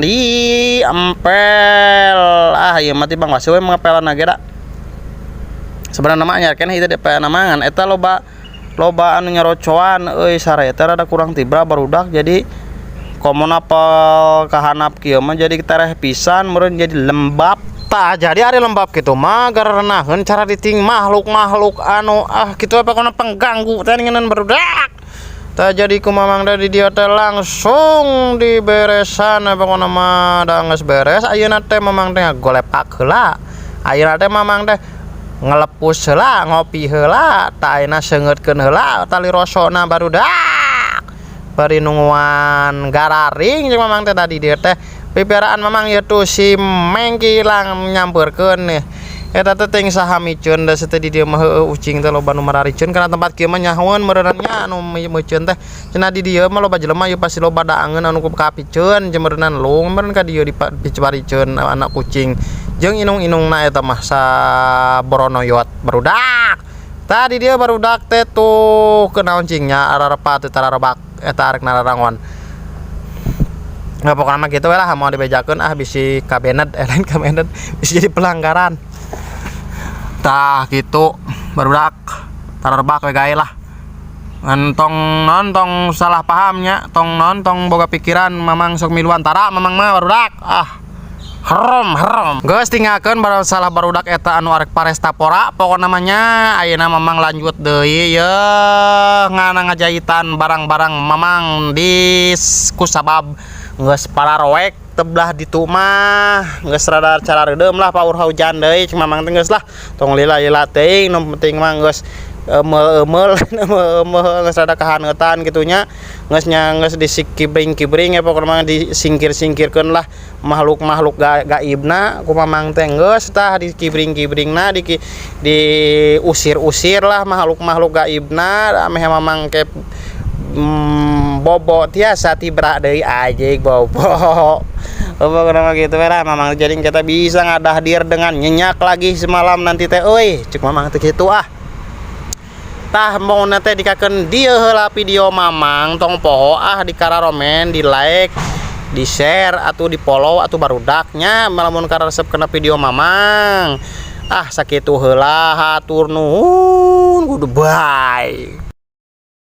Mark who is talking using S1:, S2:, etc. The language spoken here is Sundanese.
S1: Di empel ah ieu mah ti Bang Wasi we ngepelan ge da. Sebenarnya mah anyar keneh ieu teh namangan eta loba loba anu nyarocoan euy, sare teh rada kurang tibra barudak, jadi komo napel kahanap kieu mah jadi tereh pisan meureun, jadi lembab. Tah, jadi ari lembab kitu mah garenaheun cara diting makhluk-makhluk anu ah kitu pokona pengganggu teh ngeunaan barudak. Tah, jadi ku Mamang teh di dieu teh langsung diberesan pokona mah. Da geus beres, ayeuna teh Mamang teh ngagolepak heula. Ayeuna teh Mamang teh ngelepus heula, ngopi heula. Tah, ayeuna seungeutkeun heula tali rosona barudak, bari nungguan gararing jeung Mamang teh. Tadi dieu teh pipiaraan Mamang ieu tuh si Mengki lang nyampeurkeun nih. Eta teh teuing saha miceun da teh di dieu mah. Heueuh, ucing teh loba nu marariceun kana tempat kieu mah, nyahoeun meureunna nya anu meuceun teh. Cenah di dieu mah loba jelema ieu, pasti loba daangeun anu kapiceun meureunnan lung meureun ka dieu dipariceun anak kucing jeung inung-inungna eta mah saboronoyot barudak. Tadi dia barudak teh tuh kunaon cing nya, ararepa teh tararebak eta arek nararangon. Nggak, pokoknya mah gitu lah, mau dibejakeun ah, bisi kabenet, eh lain kabenet, bisa jadi pelanggaran. Tah gitu barudak, tararebak we gae lah. Ngan tong non tong salah pahamnya, tong non tong boga pikiran Mamang sok miluan tara. Mamang mah barudak ah haram haram. Geus, tinggalkeun baru salah barudak eta anu arek parestapora. Pokokna mah nya ayeuna Mamang lanjut deui ye ngana ngajahitan barang-barang Mamang di kusabab geus pararoek tebelah ditu mah geus rada carareudem lah, paur hujan deui. Cuma Mamang teh geus lah, tong lila-lila teuing, nu penting mah geus eumel-eumel eumel, geus rada kahaneutan kitu nya, geus nya geus disikibring-kibring ya. Pokona mah disingkir-singkirkeun lah makhluk-makhluk gaibna ku Mamang teh. Geus tah, dikibring-kibringna, di diusir-usir lah makhluk-makhluk gaibna ameh Mamang ke bobo tiasa tibra deui anjing bobo. Pokokna mah gitu we lah Mamang, jadi kita bisa ngadahdir dengan nyenyak lagi semalam nanti teh euy, cek Mamang teh kitu ah. Tah, mauna teh dikakeun dieu heula video Mamang. Tong poho ah di kararomen, di like, di share atau di follow atau barudaknya lamun karesep kana video Mamang. Ah, sakitu heula, hatur nuhun, goodbye.